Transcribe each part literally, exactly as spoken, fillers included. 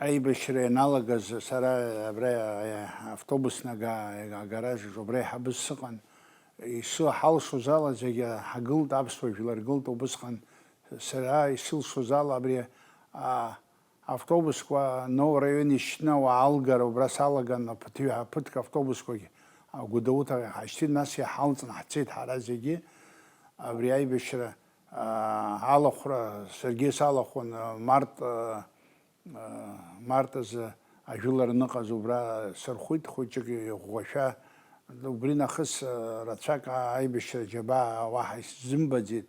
Аибашьра ианалагаз сара абра автобус нага агаражаҿ убра иҳабыз сыҟан. Ишыҳалшоз ала зегьы ҳагылт, аԥсуа жәлар гылт убысҟан. Сара исылшоз ала абри, а, автобусқәа Новый район ишьны ауаа алгара убра салаган, ԥыҭҩы-, ԥыҭк автобусқәагь Гәдоуҭаҟа иҳашьҭит, нас иҳалҵны ҳцеит ҳара зегьы. Абри аибашьра, а, алахәра саргьы салахәын, а, март, а, март азы ажәылара ныҟаз убра сырхәит, хәыҷык иӷәӷәашәа. Убри нахыс, а, рацәак аибашьра џьабаа уаҳа исзымбаӡеит.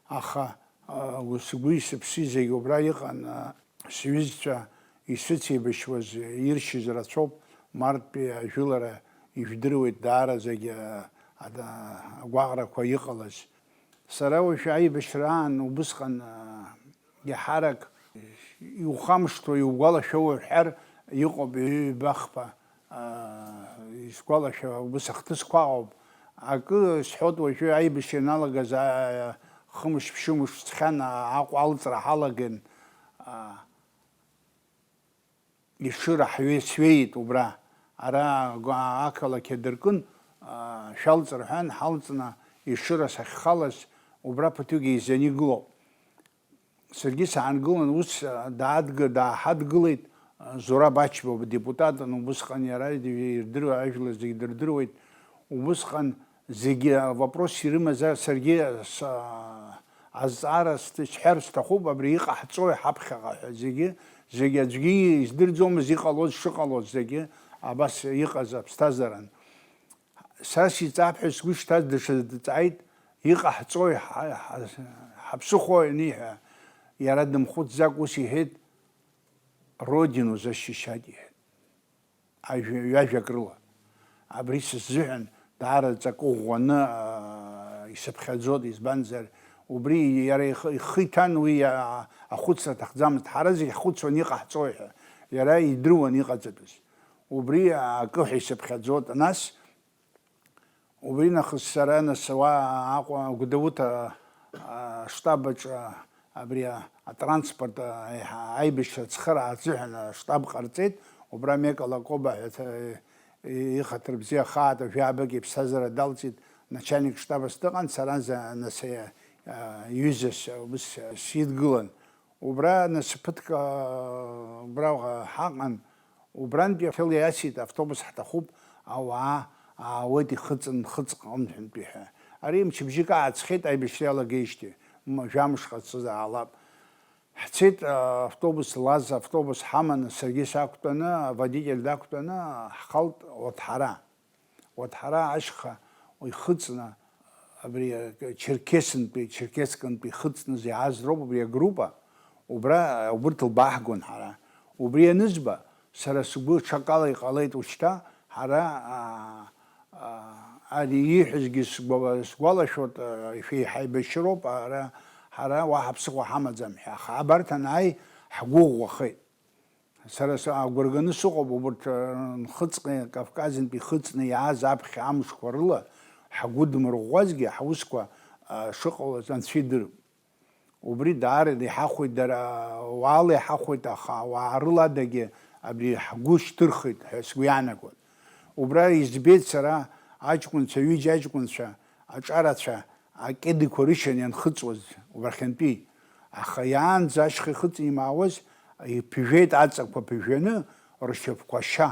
Аха, а, сгәи сыԥси зегь убра иҟан, а, сҩызцәа исыцеибашьуаз иршьыз рацәоуп, марттәи ажәылара ижәдыруеит даараӡагьы, а, ада-, агәаҟрақәа иҟалаз. Сара уажәы аибашьраан убысҟан, а, иаҳарак иухамышҭуа, иугәалашәо уҳәар, иҟоуп ҩба-хԥа, а, исгәалашәо убыс ахҭысқәа ыҟоуп. Акы сҳәоит, уажәы аибашьра ианалагаз, а, хымш-ԥшьымш ҵхьан, а, Аҟәа алҵра ҳалаган, а, Ешыра ҳҩеи-, сҩеит убра. Ара гәа-, ақалақь адыркын, а, шәалҵ рҳәан, ҳалҵны Ешыра сахьхалаз, убра ԥыҭҩык еизаны игылоуп. Саргьы саангылан, ус, а, даадг-, дааҳадгылеит, а, Зураб Ачба депутатын, убысҟан иара ирдыруа ажәлар зегьы дырдыруеит. Убысҟан зегьы, а, вопрос ирымазар, саргьы с-, а, азҵаара сҭ-, сҳәар сҭахуп, абри иҟаҳҵои ҳаԥхьаҟа ҳәа зегьы, зегьы аӡәгьы издырӡомызт иҟалоз шыҟалоз, зегьы абас иҟаз аԥсҭазааран. Са сиҵап ҳәа сгәы шҭаз даҽаӡә дҵааит, иҟаҳҵои ҳа-, ҳа-, ҳаԥсыхәои аниҳәа, иара дымхәыцӡак ус иҳәеит, Родину защищать иҳәеит. Ажәа-, ҩажәак рыла. Абри сыззыҳәан даара ҵакы ӷәӷәаны, аа, исыԥхьаӡоит, избанзар, убри иара ихы, ихы иҭан уи, аа, ахәыцра аҭахӡамызт. Ҳара зегь ҳхәыцуан иҟаҳҵои ҳәа. Иара идыруан иҟаҵатәыз. Убри акы ҳәа исыԥхьаӡоит. Нас, убри нахыс сара нас уа Аҟәа Гәдоуҭа, а, штаб аҿы абри а-, атранспорт, а, аиҳа-, аибашьра ацхыраара азыҳәан аштаб ҟарҵеит. Убра Мека Лакоба ҳәа ҭ-, ихаҭыр бзиа хаат, жәабак иԥсҭазаара далҵит, начальник штабас дыҟан, сара за-, нас, а, ҩызас ус сидгылан. Убра нас ԥыҭк, а, убра ҳаҟан, убрантәи ҭыла иасит, автобус ҳҭахуп, ауаа аауеит ихыҵын, Нхыҵҟа ҟынтәи ҳәа. Ари мчыбжьык ааҵхьеит аибашьра иалагеижьҭеи, м-, жәамш ҟаҵҵозар ҟалап. Ҳцеит, а, автобус лаз, автобус ҳаманы, саргьы сақәтәаны, аводитель дақәтәаны, ҳхалт Оҭҳара. Уаҭҳара ашьха ихыҵны, абри Черкесынтәи, Черкескынтәи ихыҵны иааз роуп убри агруппа, убра, убырҭ лбааҳгон ҳара. Убри анызба, сара сгәы ҽакала иҟалеит ушьҭа, ҳара, аа, аа, ари ииҳәазгьы сгәала-, сгәалашәоит, аа, шәеиҳа еибашьроуп, ара, ҳара уаҳа ԥсыхәа ҳамаӡам ҳәа, аха абарҭ анааи, ҳгәы ӷәӷәахеит. Сара са-, агәра ганы сыҟоуп, убырҭ, э, Нхыҵҟа, Кавказынтә ихыҵны иааз аԥхьа амшқәа рыла ҳгәы дмырӷәӷәазгьы, ҳусқәа, а, шыҟалаз Анцәа идырп. Убри даара иҳахәеит, дара уаала иҳахәеит, аха ауаа рыладагьы абри ҳгәы шьҭырхит ҳәа сгәы иаанагоит. Убра избеит сара аҷкәынцәа, ҩыџьа аҷкәынцәа, аҿарацәа, акьыдқәа рышьан ианхыҵуаз убахьантәи. Аха иаанӡа ашьха ихыҵны имаауаз, иԥыжәеит аҵақәа ԥыжәаны, ршьапқәа ашьа,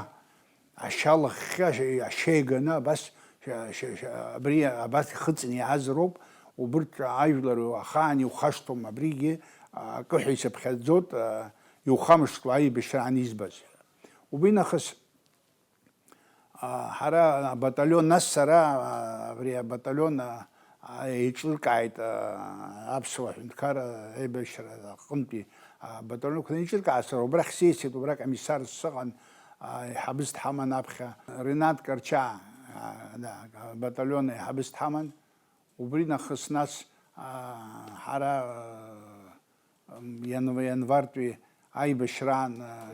ашьа лыхҟьа, ашьа иганы абас, шьа-, шьа-, шьа-, абри абас ихыҵны иааз роуп, убырҭ ажәлар ахаан иухашҭуам, абригьы акы ҳәа исыԥхьаӡоит, иухамышҭуа аибашьраан избаз. Убри нахыс, А, ҳара абаталион, нас сара, а, абри абаталион, а, а, еиҿыркааит, а, аԥсуа ҳәынҭқарра аибашьра аҟынтәи, а, абаталионқәа неиҿыркаа, сара убрахь сеисит, убра комиссар сыҟан, а, еиҳабыс дҳаман аԥхьа, Ринат Карчаа, а, да, абаталион еиҳабыс дҳаман. Убри нахыс нас, аа, ҳара, аа, м, иан-, ианвартәи аибашьраан, аа,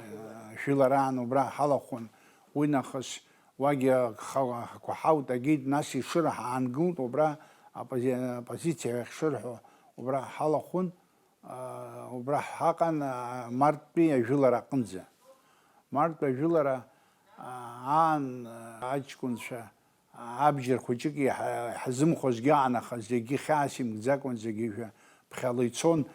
жәылараан убра ҳалахәын. Уи нахыс уагьы ха-, хақәа ҳаут, агеит, нас Ешыра ҳаангылт, убра апози-, апозициа ахьшырҳәо убра ҳалахәын. убра ҳаҟан, а, марттәи ажәылара аҟынӡа. Марттәи ажәылара, а, аан, а, аҷкәынцәа, а, абџьар хәыҷык иҳа-, иҳазымхозгьы аан, аха зегьы хьаас имкӡакәан, зегьы жәа-, ԥхьала ицон.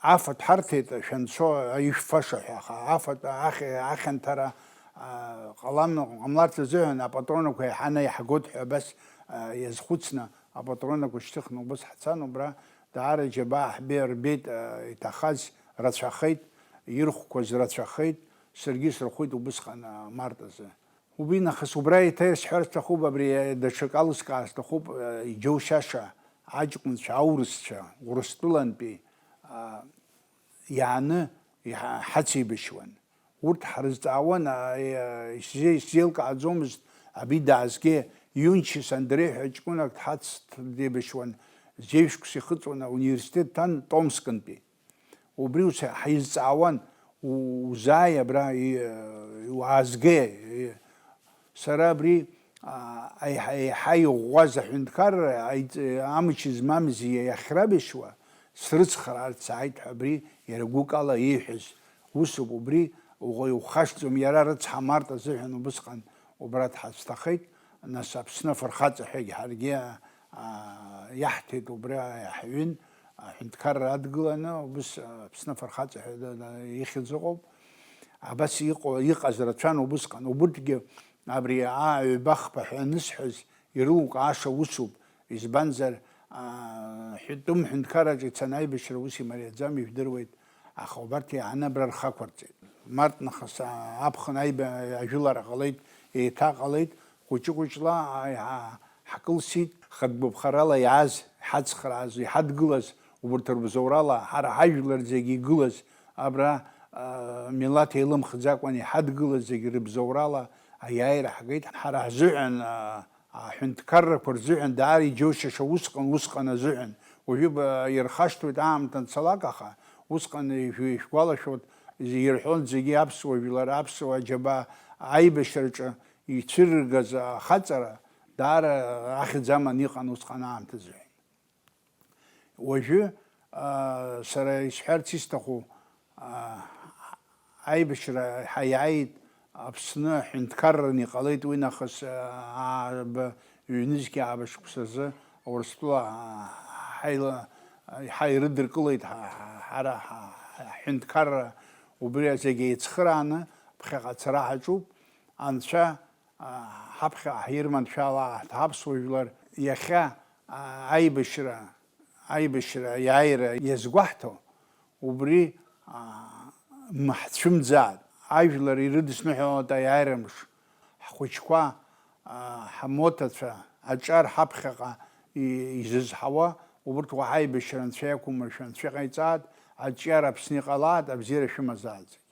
Афатә ҳарҭеит, шәанцо ишәфаша ҳәа, аха афатә ахь-, ахьанҭара, а, ҟалан-, ҟамларц азыҳәан апатронақәа еиҳаны иаҳгоит ҳәа абас, а, иазхәыцны, апатронақәа шьҭыхны убас ҳцан, убра даара џьабаа ҳбе-, рбеит, а, иҭахаз рацәахеит, ирхәқәаз рацәахеит, саргьы сырхәит убысҟан, а, март азы. Убри нахыс убра еиҭа исҳәар сҭахуп, абри даҽакы алыскаар сҭахуп, а, иџьоушьаша аҷкәынцәа, аурысцәа, Урыстәылантәи, а, иааны иҳа-, ҳацеибашьуан. Урҭ ҳрызҵаауан, а, а, исзе-, исзеилкааӡомызт, абри даазге, Иунчис Андреи ҳәа ҷкәынак дҳацдеибашьуан, зеижә шықәса ихыҵуан, ауниверситет дҭан Томскынтәи. Убри ус ҳаизҵаауан, у-, узааи абра, и-, уаазгеи? И-, сара абри, а, аиҳа-, еиҳа иӷәӷәаз аҳәынҭқарра аиҵ-, амч змамзи иахьрабашьуа срыцхраарц сааит ҳәа абри иара гәыкала ииҳәаз усуп, убри уҟ-, иухашҭӡом, иара рыцҳа Март азыҳәан убысҟан убра дҳацәҭахеит, нас Аԥсны афырхаҵа ҳәагьы ҳаргьы, а, иаҳҭеит, убра иаҳҩын, аҳәынҭқарра адгыланы, убыс, а, Аԥсны афырхаҵа ҳәа да-, да-, ихьӡ ыҟоуп. Абас иҟоу, иҟаз рацәан убысҟан. Убырҭгьы абри ааҩбахԥа ҳәа анысҳәаз, ирылукааша усуп, избанзар, аа, ҳәатәым ҳәынҭқарраҿы ицаны аибашьра ус имариаӡам, ижәдыруеит, аха убарҭ еиҳаны абра рхы ақәырҵеит. Март нахыс, аа, аԥхын аиба-, ажәылара ҟалеит, еиҭаҟалеит, хәыҷы-хәыҷла, аа, иҳа-, ҳкылсит, хатә гәаԥхарала иааз, иҳацхрааз, иҳадгылаз, убарҭ рыбзоурала, ҳара ҳажәлар зегьы игылаз, абра, аа, милаҭ еилымхӡакәан иҳадгылаз зегьы рыбзоурала аиааира ҳгеит, ҳара ҳзыҳәан, аа, аҳәынҭқаррақәа рзыҳәан даара иџьоушьаша усҟан, усҟан азыҳәан. Уажәы ба-, ирхашҭуеит аамҭа анцалак, аха усҟан ижә-, ишәгәалашәоит, ирҳәон зегьы аԥсуа жәлар, аԥсуа џьабаа аибашьраҿы ицәырыргаз ахаҵара даара ахьӡ аман иҟан усҟан аамҭазыҳәан. Уажәы, аа, сара исҳәарц исҭаху, аа, аибашьра ҳаиааит, Аԥсны ҳәынҭқарраны иҟалеит уи нахыс, аа, ааба, ҩнызқь ааба шықәсазы Урыстәыла, аа, ҳаила-, ҳа ирыдыркылеит ҳа-, ҳа-, ҳара ҳа-, ҳа-, ҳҳәынҭқарра, убри зегьы еицхырааны ԥхьаҟа ацара ҳаҿуп, Анцәа, аа, ҳаԥхьаҟа ҳирманшәалааит, ҳаԥсуа жәлар иахьа, аа, аибашьра, аибашьра аиааира иазгәаҳҭо, убри, аа, м-, ҳцәымӡааит. Ажәлар ирыдысныҳәалоит аиааира мш. Ҳхәыҷқәа, аа, ҳмоҭацәа, аҿар ҳаԥхьаҟа и-, изызҳауа, убырҭ уаҳа аибашьра Анцәа иақәымыршәа, Анцәа иҟаиҵааит, аҿиара Аԥсны иҟалааит, абзиара шәымазааит зегь.